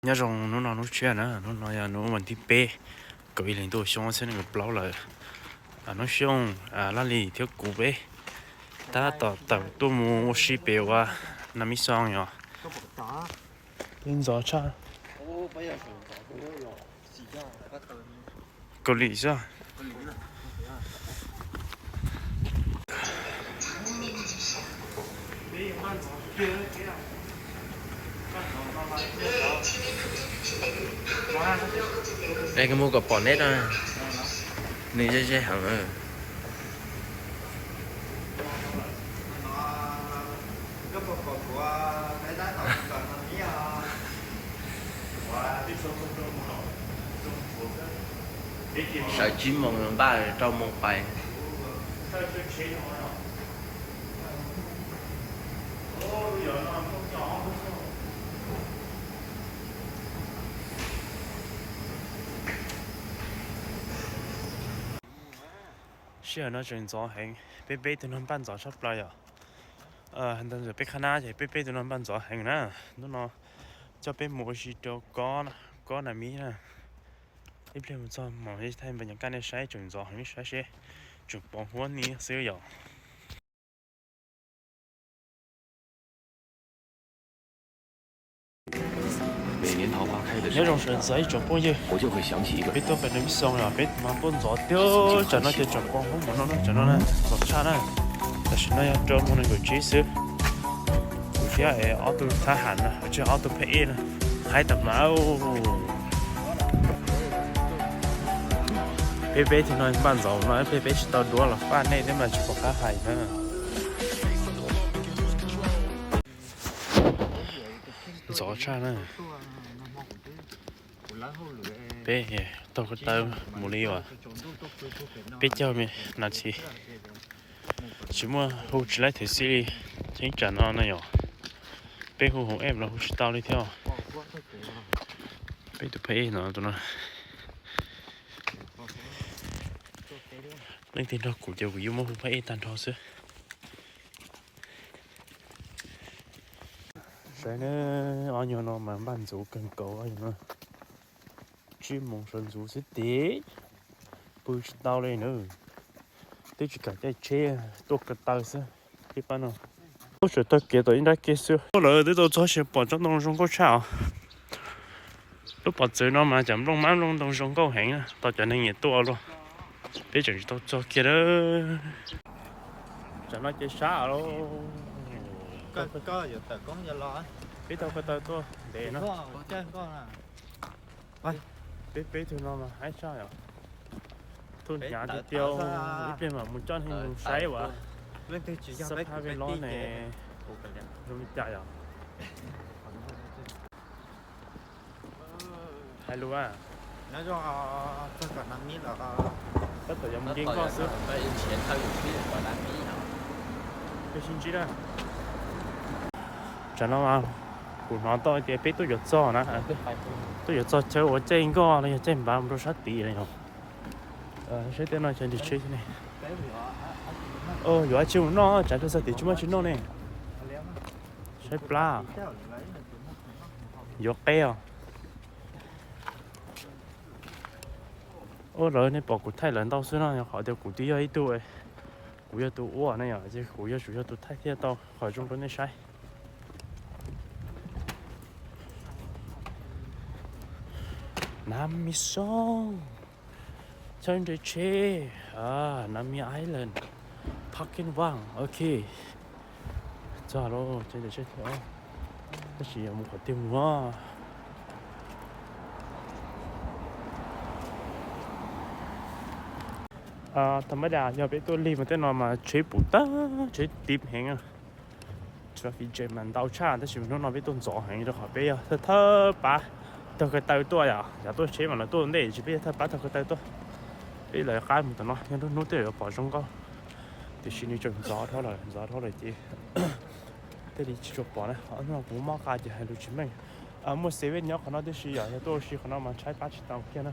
Nyob zoo, hnub no hnub tshiab na, hnub no yog hnub vas thib peb, kaum ib hlis ntuj xyoo ob txhiab nees nkaum plaub lawm. Hnub xyooj, Laj Lis thiab kuv peb tab tom tawm tuaj mus ua si pem ua Nam Mis Xoos yom. Peb ntxov tshaj. Kaus Lim xwb. Es koj mus kom pom neb na, nws ze ze heev. Sawv tsib moos npaj rau moos pais. Sij hawm no tseem ntxov heev, peb peb tug no npaj ntxov tshaj plaws yom. Ntawm peb qhab nab ces peb peb tug no npaj ntxov heev na. Hnub no coj peb mus ua si rau kob, kob Nam Mis na. Ib pliag mus txog mas thaij npa nyas kaj nej saib, tseem ntxov heev, nej saib seb, tseem poob huab ni xwb yom. Nyob zoo sawv ntxov ib tsoom phooj ywg, peb tuaj pem Nam Mis Xoos los peb mas tuaj ntxov tiag, tsam no ces tsam poob huab mus no, tsam no na, ntxov tshaj na. Tam sim no yog rau moos nees nkaum tsib xwb. Kuv thiab es ob tug thab ham no, tsis, ob tug phab ej no, haib tag mas. Peb peb tug no npaj ntxov no, peb peb tsis tau duab los faj nej thiab mas tsis pom qab hais na. Ntxov tshaj na. Peb taug ko taw mus li uas peb caug nas this, tsis muaj hu tsis laib thwv xij li. Cheeb tsam no no yom, peb hu hauv app los hu tsis tau li thiab. Peb tus phab ej no, tus no. Leej twg nrog kuv ces kuv yuav muab hu phab ej tag nrho xwb. Saib na, ob nyuag no mas npaj ntxov kawg nkaus no. Tsib moos sawv ntxov xwb ces pw tsis tau li na. Twb tsis kam caij tsheb, tuaj ko taw xwb. Peb pab no tuaj tseem taug kev tom ib nrab kev xwb. Tuaj lawm twb tau txog tseem pom tsob ntoo zoo nkauj tshaj os. Lub pov txwv no mas cov nplooj mab nplooj ntoo zoo nkauj heev na, tau cov neeg nyiam tuaj luaj. Peb tseem tsis tau txog kiag na. Tsam no ces sab lawm. Peb taug ko taw tuaj ntev no. Peb peb tug no mas haib tshaj yom. Thoj hnyav tiag tiag, ib pliag mam mus coj neeg mus saib uas xab phab vej lob ne zoo li cas yom. Hais lus a, tab tom yuav mus nce nkoj xwb. Peb sib ntsib na. Tsam no mas kuv hnov tau tias peb tuaj yuav txog na, tuaj yuav txog chaw uas caij nkoj los yog caij npav mus rau sab tid lawm yom. Saib tej no cov nrim tsheb ne. Yuav tsis mus noj, tsam rau txog tid tsis muaj tsis noj ne. Saib plab. Yuav qeb os. Ua lawv nej pom kuv thaij lawv ntau xwb no, yog qhov tias kuv twb yog ib tug, kuv yog tus ua na yom, ces kuv yuav tsum yog tus thaij thiaj tau qhov zoo rau nej saib. Nam Mis Xoo, chaw nres tsheb, Nam Mis Island, parking one, ok. Txog lawm, chaw nres tsheb thiab, tab sis yuav mus qhov twg mus. Tha mab das yog peb tuaj lig mas tej no mas tsheb puv tag, tsheb tib heev. Traffic jam mas ntau tshaj, tab sis hnub no peb tuaj ntxov heev rau qhov peb yog thawj thawj pab taug ko taw tuaj yom, yav tuaj tsheb mas lawv tuaj ntej, tab sis peb yog thawj pab taug ko taw tuaj. Peb lawv qab mus tom no, nyob nruab hnub tej yuav pom zoo nkauj, tiam sis nws tseem ntxov dhau lawm, ntxov dhau lawm ces thiaj li tsis tshua pom na. Hnub no kuv mob qa ces hais lus tsis meej. Muaj seven nyob qhov no tib si yom, yog tuaj ua si qhov no mas tshaib plab tsis tau kiag na.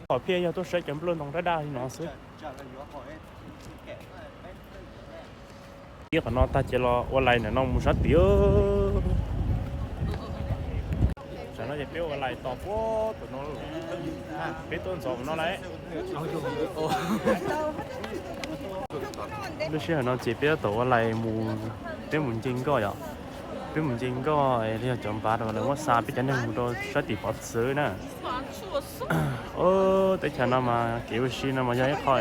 Qhov phiaj yog tuaj saib cov nplooj ntoo daj daj li no xwb. Ib qhov no tag ces los ua lais ntawm no mus sab tid. Tos puag tom no, peb tuaj ntxov no lawm. Lub sij hawm no ces peb tab tom ua lais mus, peb mus nce nkoj yom. Peb mus nce nkoj los yog cov npav rau lawv muab xa peb cov neeg mus rau sab tim Pov Txwv na. Teb chaws no mas kev ua si no mas yog ib qho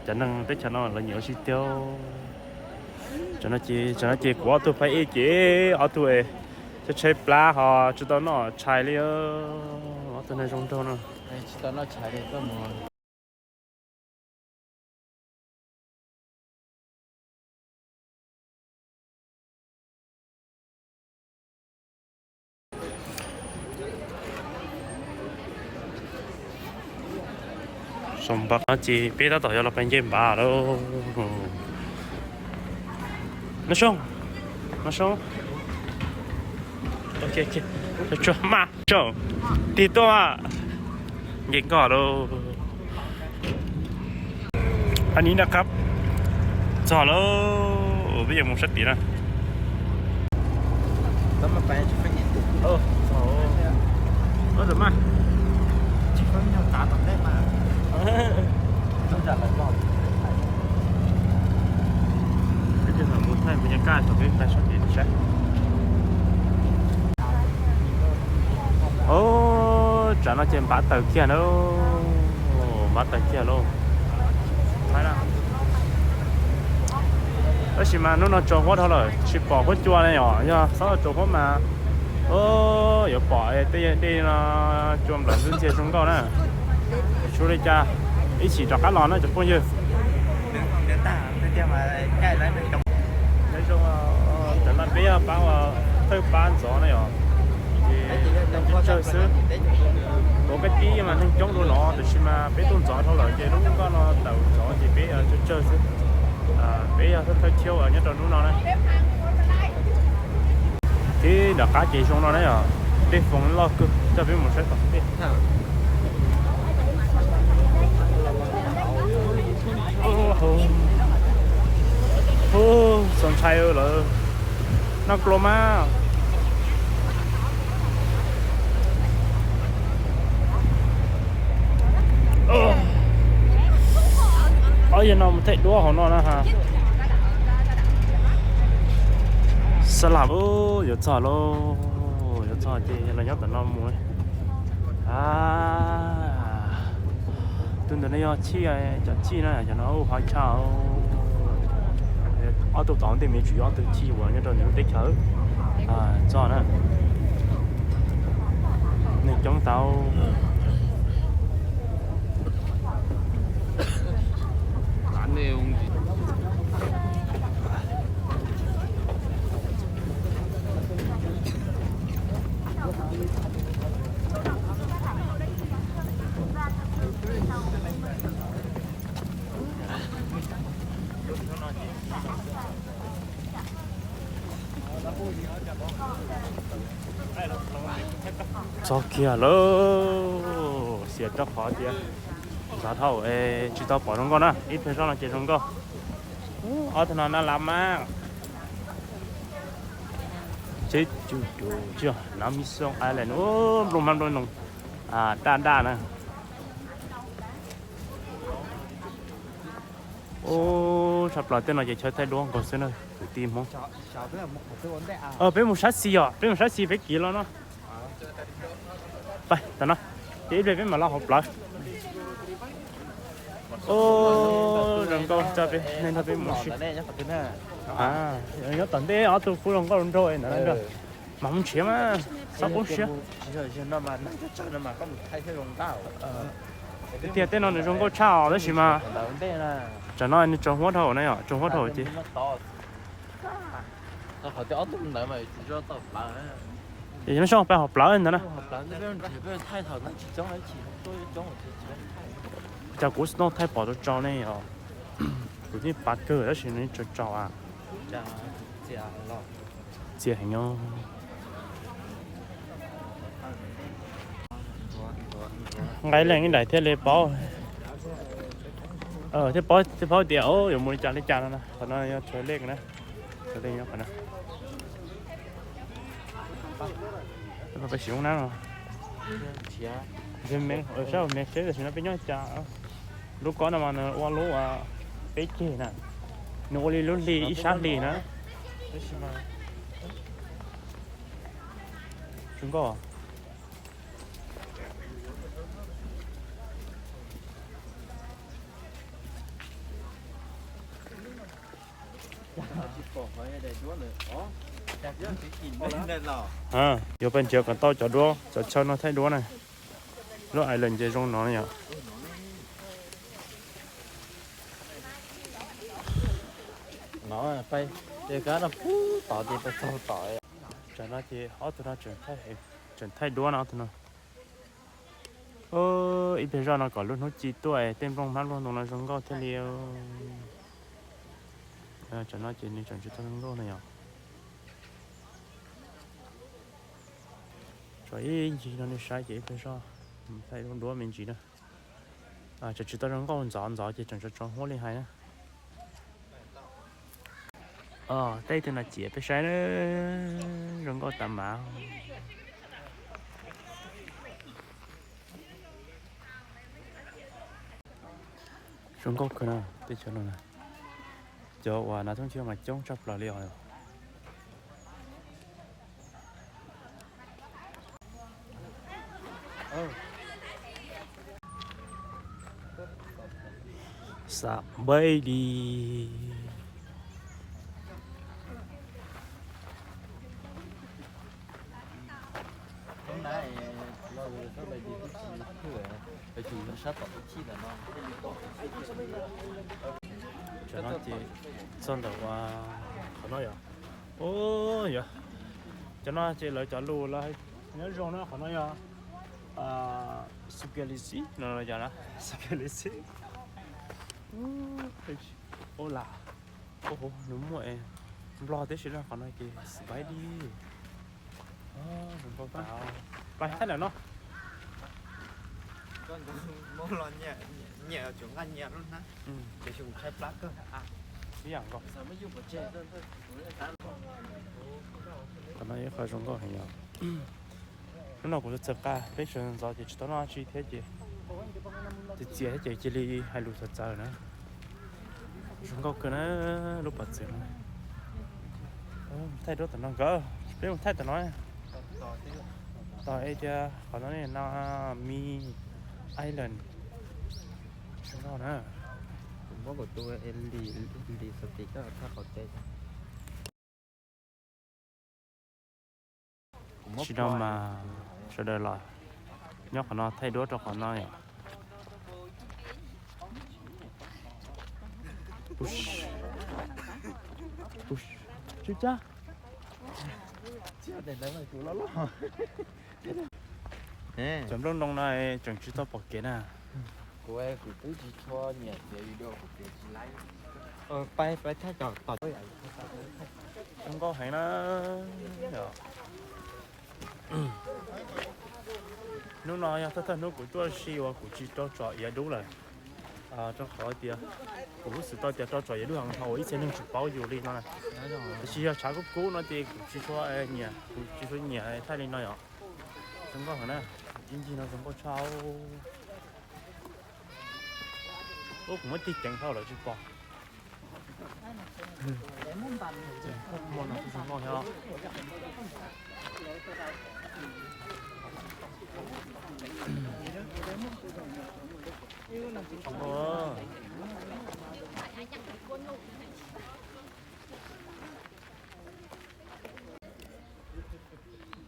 cov neeg teb chaws no lawv nyiam ua si tiag. Tam no ces kuv ob tug pab ej ces ob tug tshaib tshaib plab ho tsis tau noj tshais li. Ob tug neeg zoo nraug no. Saum npav no ces peb tab tom yuav los pais nce npav lawm. Nov Soo, Nov Soo, tsuag mas tso, tig tuaj mas nce nkoj lawm. Anv ni na qab, txog lawm, peb yuav mus sab tid na. Mus thaij banyakaj thaum peb pais sab tid saib. Tsav no ces npav tawm kiag na, npav tawm kiag lauj. Tab sis mas hnub no tsaus huab dhau lawm tsis pom huab cua ne yom, yog txhob tsaus huab mas yuav pom tej dej no cua nplaum ntxwb ntxiag zoo nkauj na. Tsis ua li cas, ib chim rov qab los na cov phooj ywg. Tam no peb yog pab ua thawj pab ntxov na yom, ces neeg tsawg tsawg xwb. Tuav kab tib mas neeg coob dua no tab sis mas peb tuaj ntxov dhau lawm ces lub nkoj no tawm ntxov ces peb tsawg tsawg xwb. Peb yog thawj thawj thiab uas nyob rau hnub no na. Tib nram qab ces zoo no na yom, dej foom loj kawg, coj peb mus saib tom tej. Txaus ntshai lawm, noj kua mas. Ob yawg no mus thaij duab hauv no na ha. Xab lam, yuav txog lauj, yuav txog ces los nyob tom no mus. Tus ntawm no yog chij, cov chij na, cov no ua hov tshaj. Ob tug tom ntej me tsum yog ob tug chij uas nyob rau ntawm lub teb chaws txog na. Neeg coob tau. Txog kiag lawm, xiam rau qhov tias ntxov dhau es tsis tau pom zoo nkauj na, ib pliag zoj no ces zoo nkauj. Ob tug no na lab mas. Tsis yog Nam Mission Island, nplooj hmab nplooj noog daj daj na. Ub, tshaj plaws tej no ces chaw thaij duab nkaus xwb na kwv tij Hmoob. Peb mus sab xis os, peb mus sab xis peb kiv los no. Pais tom no, ces ib pliag peb mam los hauv plawv. Ub, zoo nkauj, coj peb neeg nrog peb mus ua si. Nyob tom ntej ob tug kuj zoo nkauj nraug ntawd na. Mas mus nrhiav mas txhob poob siab. Tiag tej no nws zoo nkauj tshaj os, tab sis mas tam no nws tsaus huab dhau na yom, tsaus huab dhau ces. Ces no soj pais hauv plawv ntawd na. Cas kuv tsis tau thaij pom tau tsau ne yom. Kuv yeej pav kawg tab sis nws tsaus tsaus a. Txias heev os. Nqa ib leeg ib daim thiaj li paub. Thiaj paub, thiaj paub tias yuav mus li cas li cas no na. Qhov no yog chaw lej na. Chaw lej nyob qhov no. Peb siv lub nab no. Ntshe me, sab me seb tam sim no peb nyob cas. Lub kob no mas nws ua lub peb ceg na, nws ua li lub hli ib sab hli na. Zoo nkauj. Yuav pab nrhiav kom tau cov duab cov chaw no thaij duab na. Lub island ces zoo no yom. Tam no ces ob tug no tseem thaij duab no ob tug no. Ib pliag zoj no kom lub hnub ci tuaj es tej nplooj hmab nplooj ntoo no zoo nkauj thiaj li. Tam no ces nws tseem tsis tau zoo nkauj no yom. Tso ib ncig no nej saib ces ib pliag zoj thaij duab me ntsis na. Tseem tsis tau zoo nkauj, ntxov ntxov ces tseem tso tso huab li hais na. Tej tug no ciam peb saib na, zoo nkauj tas mas. Zoo nkauj kawg na, teb chaws no na, cov uas nas thoob thiab mas coob tshaj plaws li os. Xav npaib li. Cov no ces txog ntawm ua qhov no yom. Yog, cov no ces lawv cov lus lawv nyob zoo na, qhov no yog Superior City no, Superior City. Hola. Nws muaj Nplog tib si na, qhov no ces npaib li. Pais thaij ntawm no. Ib yam nkaus. Qhov no ib qho zoo nkauj heev yom. Hnub no kuv txawm qa peb sawv ntxov ces tsis tau noj dab tsi thiab ces txias txias thiab ces cia li hais lus txawv txawv na. Zoo nkauj kawg na, lub pov txwv no. Thaij duab tom no nkawd, peb mus thaij tom no. Tos es tias qhov no ne, Nami Island. Zoo nkauj na. Kuv muab kuv tus li li xov tis coj thaj qhov tsev. Tsis tau mas sawv daws los nyob qhov no thaij duab rau qhov no yom. Tsis tau. Cov nplooj ntoo no tseem tsis tau pom kev na. Kuv, kuv twb tsis tshua nyiam txiav video, kuv txiav tsis laib. Pais, pais thaij cov tom. Zoo nkauj heev na. Hnub no yog thawj thawj hnub kuv tuaj si uas kuv tsis rau tsom iav dub lawm, rau qhov tias kuv xav tau tias rau tsom iav dub heev dhau ib txhia neeg tsis paub yus li no na. Tiam sis yog tshav kub kub no ces kuv tsis tshua nyiam, kuv tsis tshua nyiam thaij li no yom. Zoo nkauj heev na, ib ncig no zoo nkauj tshaj. Ub, kuv muab tig ceev dhau lawm tsis pom.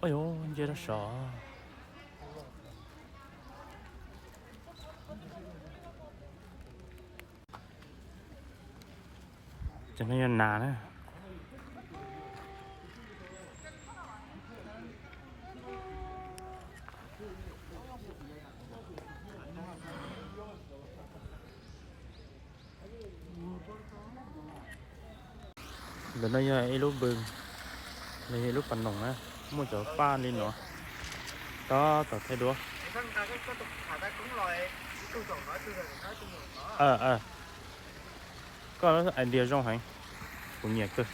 Ua yuav nce rau saum. Cov no yog nas na. Ntawm no yog ib lub npws, no yog ib lub pas noog na, muaj cov paj li no. Tab tom thaij duab. Koj idea zoo heev, kuv nyiam kawg.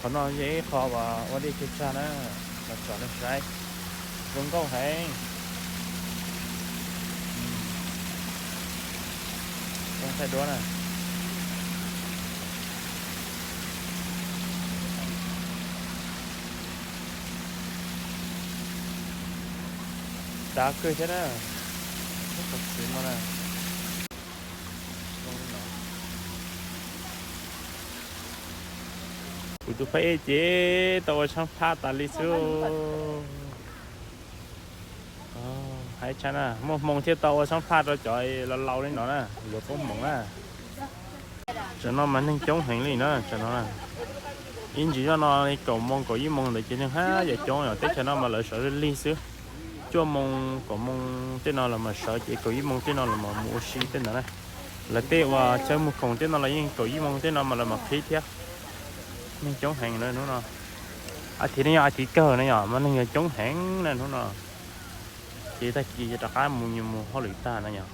Qhov no yog ib qho uas ua dej cog tsag na, los tsom nej saib, zoo nkauj heev. Zoo thaij duab na. Dav kawg thiab na. Tab tom txiv no na. Kuv tus phab ej ces tau ua tshab phaj tas li xwb. Hais tshaj na, muaj hmoo thiaj tau ua tshab phaj rau cov laus laus li no na, yuav koob hmoov na. Tsam no mas neeg coob heev li na, tsam no na. Ib ntsis zoj no kaum moos kaum ib moos ntawd ces neeg haj yam coob, teb chaws no mas lawv sawv lig xwb. Cuaj moos kaum moos tej no los mas sawv, ces kaum ib moos tej no los mas mus ua si tej ntawd na. Lawv tej uas chaw mus khoom tej no los yeej kaum ib moos tej no mas lawv mam qhib thiab. Neeg coob heev na hnub no. As thiv ne yog as thiv kawg na yom, mas neeg yog coob heev na hnub no. Ces tag kis rov qab mus, mus hauj lwm tag na yom.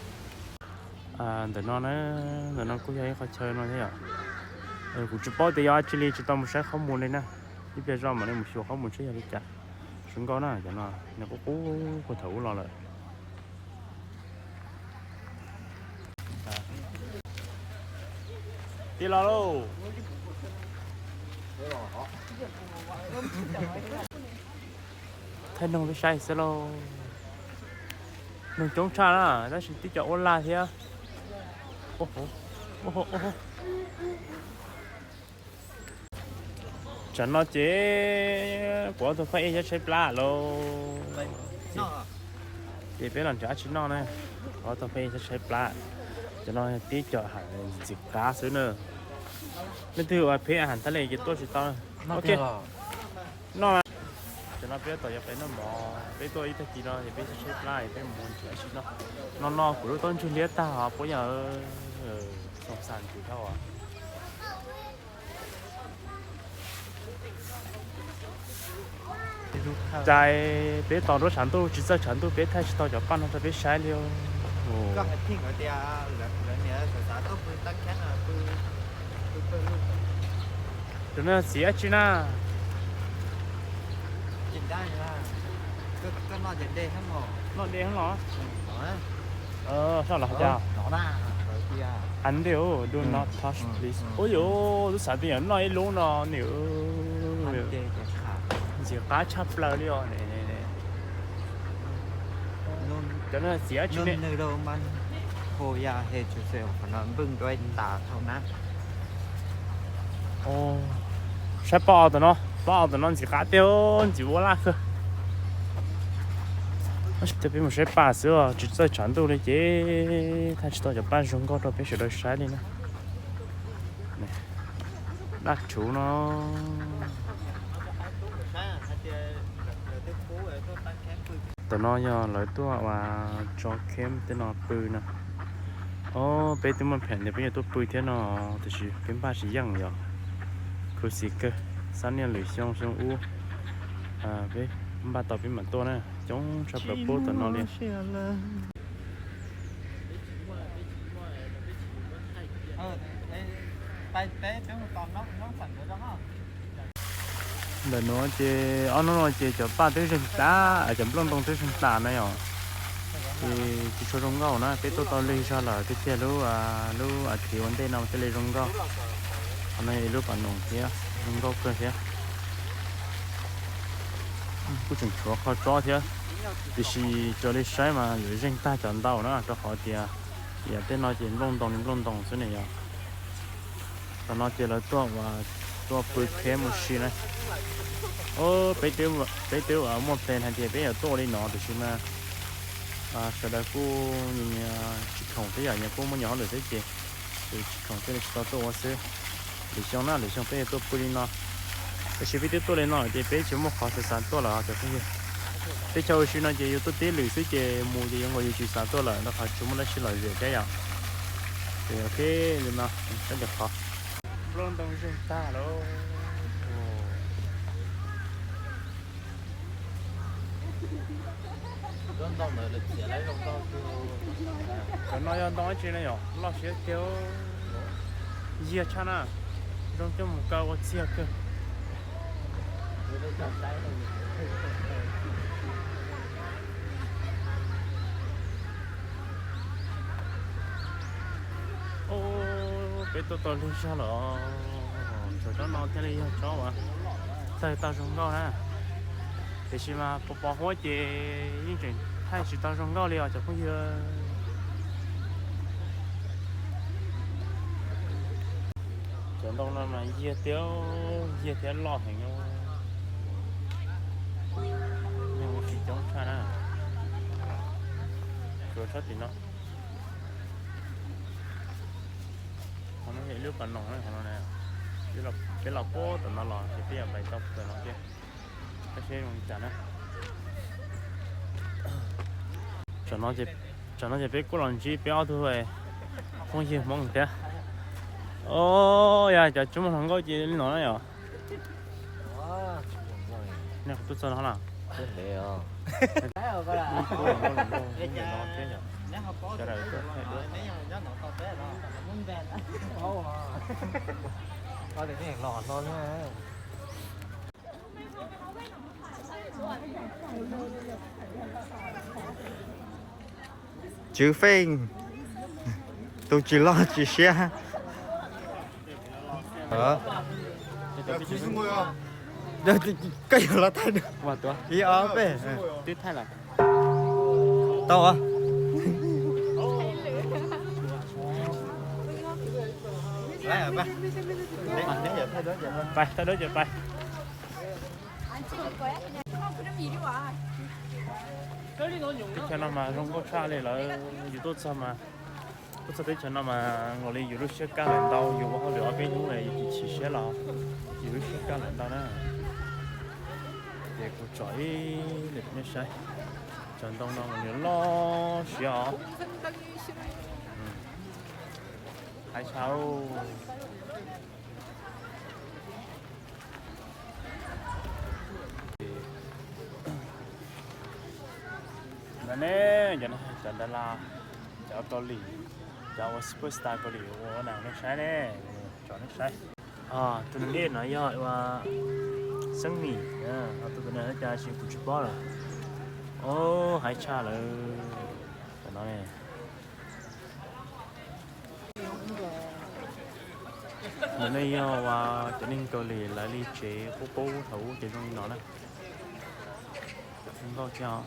Ntawm no na, ntawm no kuj yog ib qhov chaw no thiab yom. Kuv tsis paub tias yog dab tsi li, tsis tau mus saib qhov muag li na. Ib pliag zoj mam li mus xyuas qhov muag seb yog li cas. Zoo nkauj na, cov no nws qub qub puag thaum ub los lawm. Tij los lauj. Thaij noog peb saib xwb lauj. Noog coob tshaj na, tab sis tib co ua laj thiab. Tsam no ces kuv ob tug phab ej xyov tshaib plab lauj. Ces peb los nrhiav dab tsi noj na. Kuv ob tug phab ej xyov tshaib plab. Cov no tib co ha ntxim qab xwb na. Leej twg uas phem ha thab le ces tuaj tsis tau. Ok, noj. Cov no peb tab tom yuav peb noj mov, peb tuaj ib tag kis no es peb tshaib plab es peb mus nrhiav dab tsi noj. No no kuv lub taub ntswg liab tag os puas yog. Xoo xas kuv dhau os. Cas peb tos nruab tshav ntuj tsis txawj tshav ntuj peb thaij tsis tau cov paj no rau peb saib li. Cov no txiv dab tsi na? Noj dej los? Soj los cas? Under, do not touch, please. Ua yuav, twb xav tias yog noj ib lub no niam. Ntxim qab tshaj plaws li os. Cov no txiv dab tsi ne? Saib paj os tam no, paj os tam no ntxim qab tiag, ntxim ua laj kawg. Tab sis peb mus saib paj xwb os, tsis txawj tshav ntuj li ces thaij tsis tau cov paj zoo nkauj rau peb sawv daws saib li na. Dab rhuv no. Tam no yog lawv tuaj ua tso camp tej no pw no. Ob, peb twb muaj pheem tias peb yuav tuaj pw thiab no, tiam sis peb npaj tsis yeej yog khuv xim kawg, xab niaj lwm xyoo xyoo ub peb npaj tau peb mam tuaj na, coob tshaj plaws pub tam no li. Ntawm nuav ces ob hnub no ces cov paj twb zeeg tas, cov nplooj ntoo twb zeeg tas na yom. Ces tsis tshua zoo nkauj na, peb tuaj tau lig zog lawm tiag tiag, lub, lub as thiv ua ntej no thiaj li zoo nkauj. Qhov no yog ib lub pas noog thiab, zoo nkauj kawg thiab. Kuj tseem tshuav qhov tsob thiab, tiam sis raws li saib mas yuav zeeg tag cov ntau na, rau qhov tias yam tej no ces nplooj ntoo li nplooj ntoo xwb ne yom. Tam no ces lawv tuaj, tuaj pw camp ua si na. Peb twb, peb twb muaj plan hais tias peb yuav tuaj ua li no, tiam sis mas sawv daws kuj nyias tsis khoom thiab yom, nyias kuj muaj nyias hauj lwm thiab ces, ces tsis khoom thiaj li tsis tau tuaj ua xwb. Lwm xyoo na, lwm xyoo peb yuav tuaj pw li no. Tab sis peb twb tuaj li no ces peb tsis muaj qhov xav xav tuaj lawm cov phooj ywg. Teb chaws ua si no ces yus tuaj tib lwm xwb ces mus ces yuav nkaus yus tsis xav tuaj lawm rau qhov tsis muaj dab tsi lom zem thiab yom. Ces ok, li no saib cov qhov. Nplooj ntoo zeeg tag lauj. Cov no yog ntoo dab tsi na yom, loj siab tiag, yiag tshaj na, zoo coj mus kaw ua txiag kawg. Peb tuaj tau lig zog lawm, tsob no thiaj li yog tsob uas thaij tau zoo nkauj na. Tiam sis mas pos pos huab ces yeej tseem thaij tsis tau zoo nkauj li os cov phooj ywg. Cov ntoo no mas yag thiab, yag thiab loj heev. Neeg ua si coob tshaj na. Tsuas tsob tim no. Qhov no yog ib lub pas noog na, qhov no na. Peb los puag tom no los ces peb yuav pais tau tom no thiab. Peb seb zoo li cas na. Tam no ces peb kuj los ntsib peb ob tug phooj ywg Hmoob thiab. O, yog cov tsis muaj hluas nkauj ces li no na yom. Nej qhov tuaj txog no na. Tswv Feej, tus tsis loj tsis siab. Koj yuav los thaij ib ob peb twb thaij lawm. Tau. Pais, thaij duab ces pais. Teb chaws no mas zoo nkauj tshaj li lawm, yus tuaj txog mas, tuaj txog teb chaws no mas nkaus li yus lub siab kaj lawm ntau, yus ua hauj lwm ob peb hnub yus tsis chim siab los yus lub siab kaj lawm ntau na. Ces kuv tsom ib lwm nej saib, cov ntoo no nws loj siab os. Hais tshaj. Ntawd ne, cov Dav Las, cov Kaus Lim, cov ua super star Kaus Lim ua na nej saib ne, tsom nej saib. Tus neeg no yog ua Xeeb Mim, tus neeg no cas tsis, kuv tsis paub lawm. Hais tshaj lawm. Tam no ne. Ntawm no yog uas cov neeg Kaus Lim lawv li tsev qub qub thaum ub ces zoo li no na. Zoo nkauj thiab os.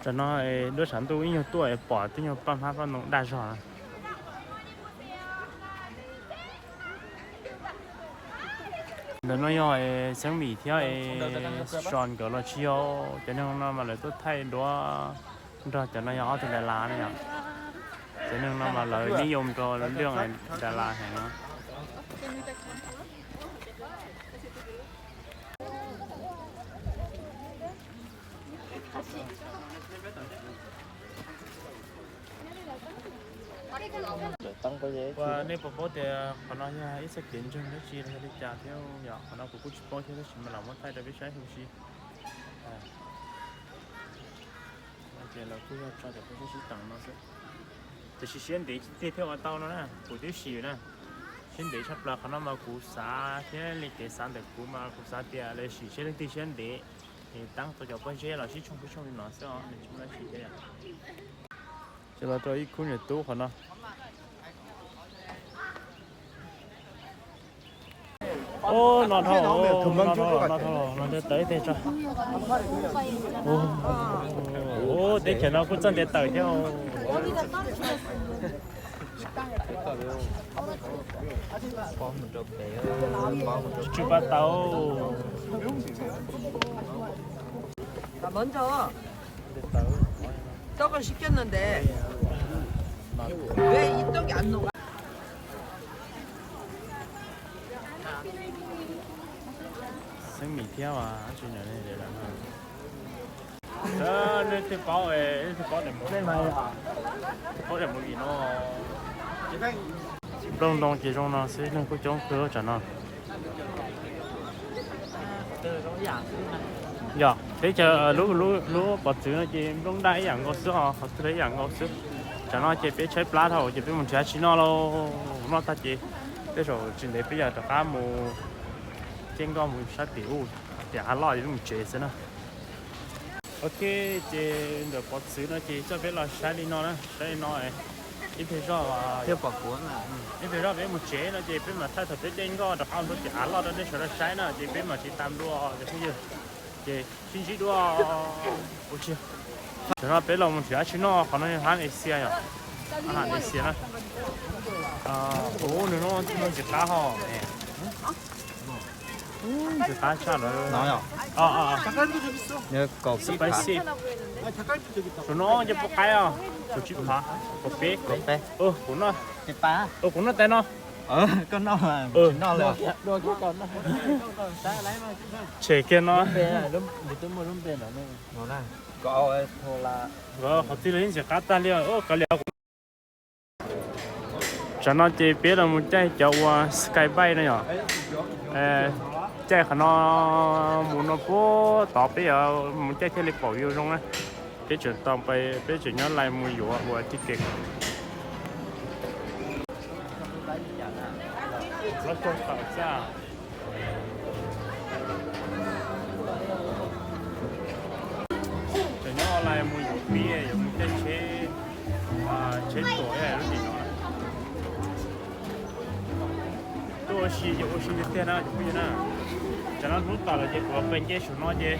Tam no duab tshav ntuj ib nyuag tuaj es pom tib nyuag paj hmab paj ntoo daj zog na. Ntawm no yog Xeeb Mim thiab Son nkawd los tsis yog, cov neeg no mas lawv tuaj thaij duab nrog cov no yog ob tug Dav Las ne yom. Cov neeg no mas lawv nib yoo rau lub nroog Dav Las heev no. Ua nej puas paub tias qhov no yog ib txoj kev ntseeg dab tsi los yog li cas thiab yom? Qhov no kuv kuj tsis paub thiab tab sis mas lam muab thaij rau peb saib huv si. Ces lawv kuj yog tso cov phooj ywg sib teem no xwb. Tiam sis siab ntev tiag thiaj ua tau no na, kuv twb sim na. Siab ntev tshaj plaws qhov no mas kuv xav thiab li kev xav ntawm kuv mas kuv xav tias lawv sim siab leej twg siab ntev es teeb tau cov pob zeb los sib tshooj sib tshooj li no xwb os, nws tsis muaj dab tsi thiab yom. Ces los rau ib khub niam tub qhov no. Ub, no dhau, no dhau, no dhau, no tawv ib teg tso. Ub, teb chaws no kuj txawj ntiav tawm thiab. Tsw pa tau. Xeeb Mim thiab as, tsis nyob ne. Nej twb paub, nej twb paub daim movie no. Nplooj ntoo ces zoo no xwb, neeg kuj coob kawg tsam no. Yog teb chaws lub lub lub pov txwv no ces nplooj daj ib yam nkaus xwb os, qhov twg los ib yam nkaus xwb. Tsam no ces peb tshaib plab dhau ces peb mus nrhiav dab tsi noj lauj. Noj tag ces tej zaum tsis ntev peb yog rov qab mus, ces nkoj mus saib pem ub, tiam av loj ces peb mus tsev xwb na. Ok, ces ntawm pov txwv no ces coj peb los saib li no na, saib li no, ib pliag zoj, ib pliag zoj peb mus tsev no ces peb mam thaij thaum peb caij nkoj rov qab ua nrau tiam av loj rau nej sawv daws saib na, ces peb mam tsis tas dua cov phooj ywg. Ces sib ntsib dua. Ua tsi, tam no peb los mus nrhiav dab tsi noj, qhov no yog hab Asia yom, hab Asia na. Ub, nws no ntxim qab hos. Ntxim qab tshaj lawm. Kaum xib phav. Tus no nce pub qaib os, kaum tsib phav, kaum peb. Kuv noj, kuv noj tais no. Tshem kiag no. Qhov twg los yeej ntxim qab tag li. Tsam no ces peb los mus caij cov ua Sky Bike no yom. Caij qhov no mus no puag tod peb yuav mus caij thiaj li pom view zoo na. Peb tseem tau, peb tseem nyob lais mus yuav ua ticket. Tseem nyob lais mus yuav pib, yuav mus caij tsheb, tsheb tuam lub tim no. Tuaj ua si ces ua si tiag tiag na cov phooj ywg na. Tsam no hnub tas lawm ces kuv yuav pes nce saum no ces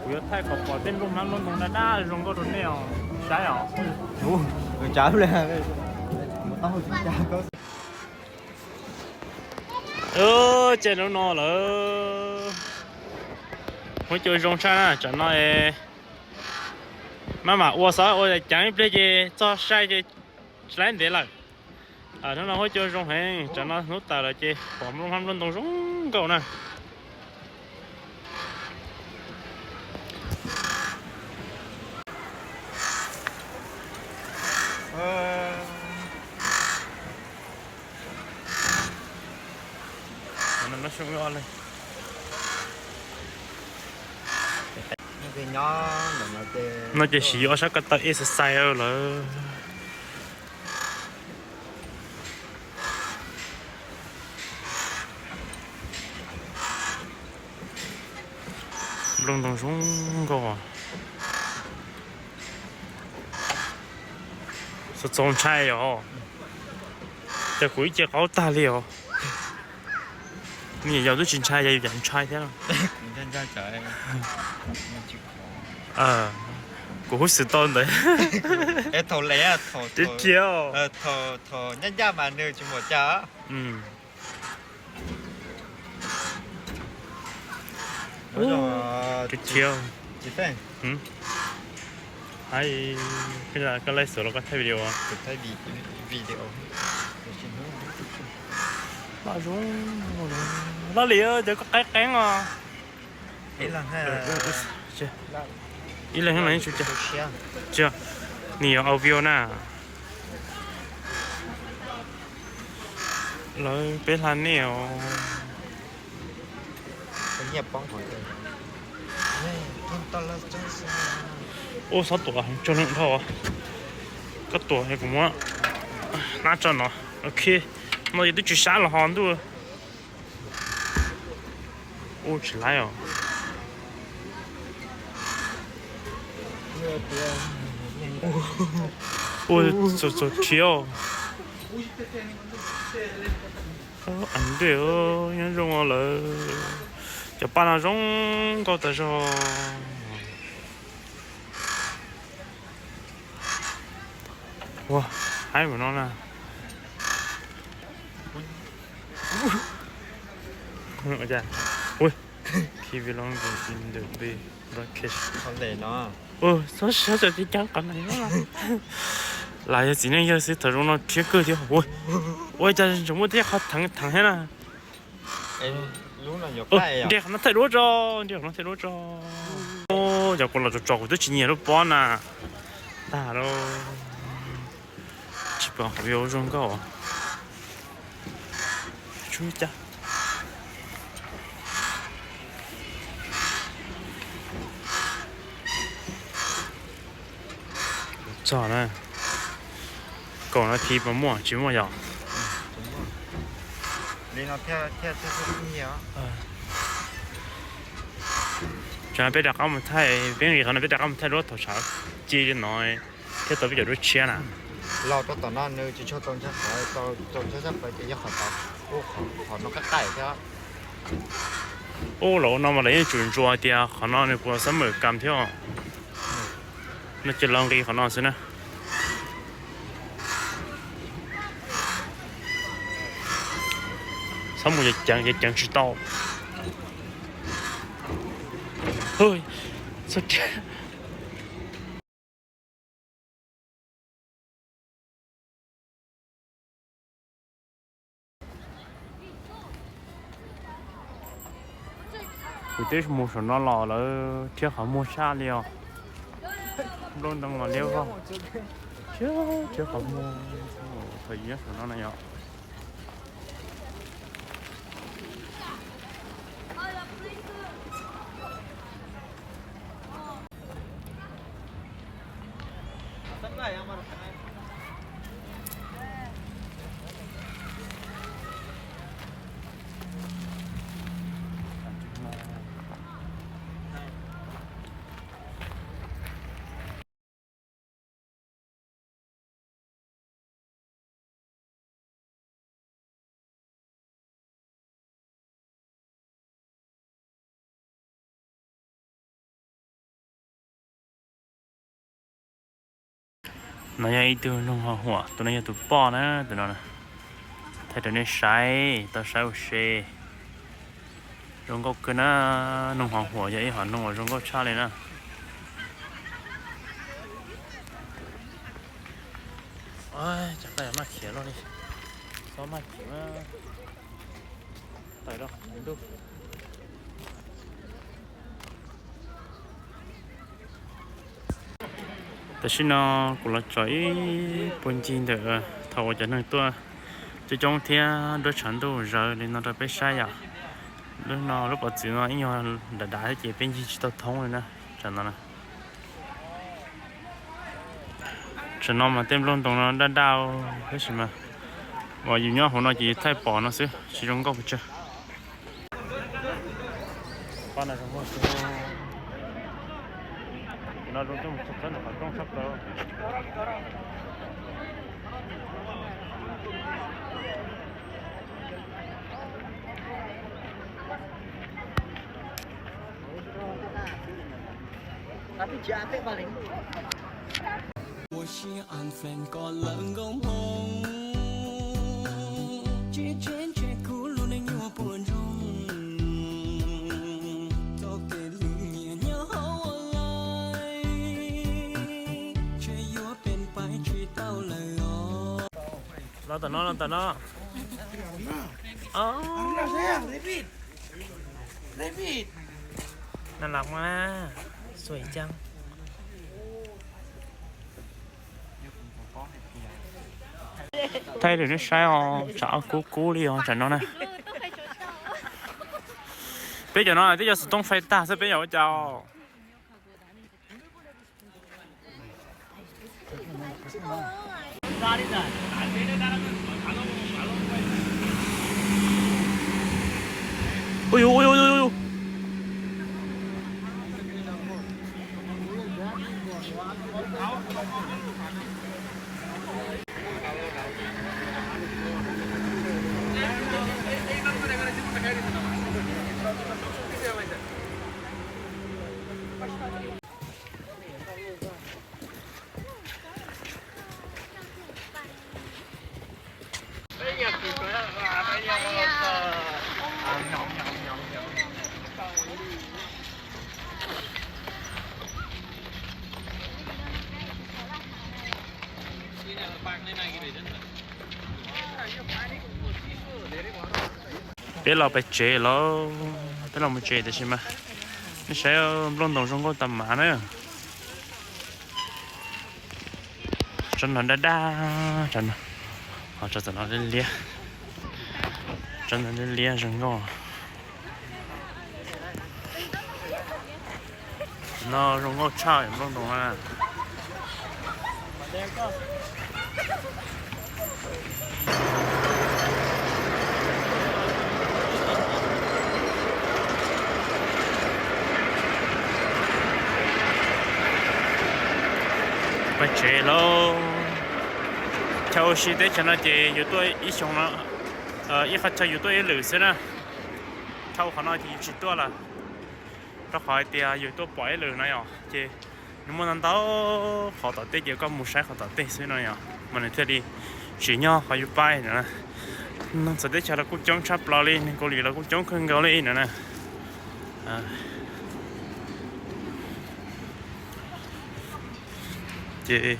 kuv yuav thaij kom pom tej nplooj hmab nplooj ntoo daj daj zoo nkauj rau nej os saib os. Caij lub no lawm, huab cua zoo tshaj na. Tsam no maj mam ua xwb, ua ceev ib pliag ces txog sai ces tsis laib ntev lawm. Hnub no huab cua zoo heev, tsam no hnub tas lawm ces pom nplooj hmab nplooj ntoo zoo nkauj na. No ces siv yuav sab ko taw exercise lawm. Nplooj ntoo zoo nkauj. Txaus txaus ntshai os. Cas kuv ib ce qaub tag li os. Nws yog yus twb tsis ntshai, yog yus yam ntshai thiab. Kuv hub xwm tau ntawd. Thaum le, thaum, thaum ncaj ncaj mas nws tsis muaj cas. Koj laij xus los koj thaij video? Loj li cov koj qeeb qeeb os. Ib leeg no tsis, nws yog audio na. Lawv peb hla nej os. Ub, xob tuam heev tsuag leej dhau. Koj tuam kuv muab nab tso no. Ok, no yus twb tsis sab los ho ntuj. Ub, tsis laib os. Ua txaus txaus rhiab. Ntej nyob zoo lawm. Cov paj no zoo nkauj tas zog. Ua, haib mus no na. Ui, keep it longer in the bay location. Ua, txhob siab txawm tib cab qhov no. Lam yog txiv neej yawg xwb, thaum zoo no rhiab kawg thiab. Ua, ua cas tseem muaj tej qhov theev theev thiab na. Nrhiav qhov no thaij duab tso, nrhiav qhov no thaij duab tso. Cov kuv los tso tso kuv twb tsis nyiam lub pob na. Tag lauj. Tsis pom qhov video zoo nkauj. Tsub cab. Txog na, kaum nas this puas muaj? Tsis muaj yom. Tsam peb rov qab mus thaij, peb nqis qhov no peb rov qab mus thaij duab thaum sawv ci li no thiab tau peb cov duab tshiab na. Los rau tom no nws tsis tshua txaus ntshai qhov, txaus ntshai tshaj plaws ces yog qhov tod, qhov no qab qaim thiab. Ub, los ua no mas lawv yeej tsum ntsuas tias qhov no nws puas xab mem kam thiab. No ces los nqis qhov no xwb na. Txhob mus ceev ceev, ceev tsis tau. Kuv twb mus saum no los lawv rhiab qhov muag tshaj li os. Nplooj ntoo los liab vog. Rhiab qhov muag thaum yus nyob saum no na yom. No yog ib tug noog ho huam, tus no yog tus poj na, tus no. Thaij rau nej saib, tau saib ua se. Zoo nkauj kawg na, noog ho huam yog ib hom noog uas zoo nkauj tshaj li na. Cov taj maj khiav luaj li, xob maj khiav na. Tawm rau qhov ntuj. Tam sim no kuv los tso ib puag ncig ntawm thaum uas cov neeg tuaj coob coob thiab nruab tshav ntuj zawv li no rau peb saib yom. Lub no lub pov txwv no ib nyuag dav dav thiab ces peb ncig tsis tau thoob li na. Tsam no na, tsam no mas tej nplooj ntoo no daj daj tab sis mas uas yus nyob hauv no ces yus thaij pom no xwb tsis zoo nkauj pes tsawg. Ua si an flen kom lawv nkauj hmoob, tsis tseeb tseg kuv lub neej nyuaj puas ntsoog, txoj kev hlwb nyiam nyob hauv ua laij, ntshe yuav pes pais tsis tau lawm os. Los tom no, los tom no. Nag las mas xuaim cag. Thaij rau nej saib os, tsam kub kub li os tsam no na. Peb cov no twb cov xov tooj fais tag xwb peb yog ua cas. Ui, ui, ui, ui, ui. Peb los pem tsev lawm, peb los mus tsev tiam sis mas nej saib nplooj ntoos zoo nkauj tas mas na. Tsob no daj daj, tsob no, ho tsob tom no liab liab, tsob no liab liab zoo nkauj. No zoo nkauj tshaj nplooj ntoos na. Pais tsev lauj. Chaw ua si teb chaws no ces yus tuaj ib xyoo no, ib qhov chaw yus tuaj ib lwm xwb na. Dhau qhov no ces yus tsis tuaj lawm, rau qhov hais tias yus tuaj pom ib lwm no yom, ces nws muaj ntau ntau qhov tom tej ces koj mus saib qhov tom tej xwb no yom, mas nws thiaj li tsis nyob qhov yus pais no na. Neeg txawv teb chaws los kuj coob tshaj plaws li, neeg Kaus Lim los kuj coob kawg nkaus li no na. Ces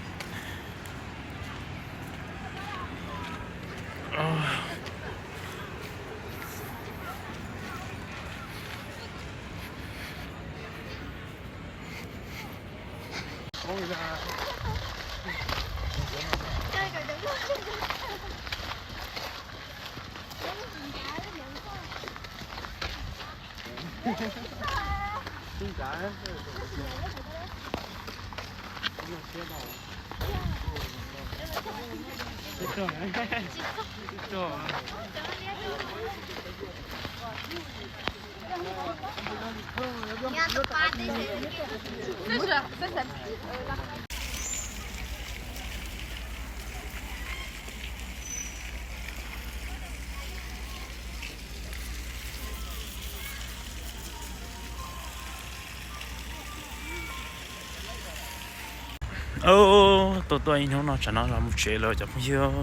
Tuaj tuaj ib hnub no tsam no los mus tsev lawm cov phooj ywg.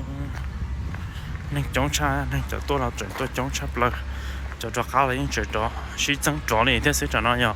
Neeg coob tshaj, neeg cov tuaj los tseem tuaj coob tshaj plaws. Cov rov qab los yeej tseem rov sib txeeb rov li thiab xwb tsam no yom.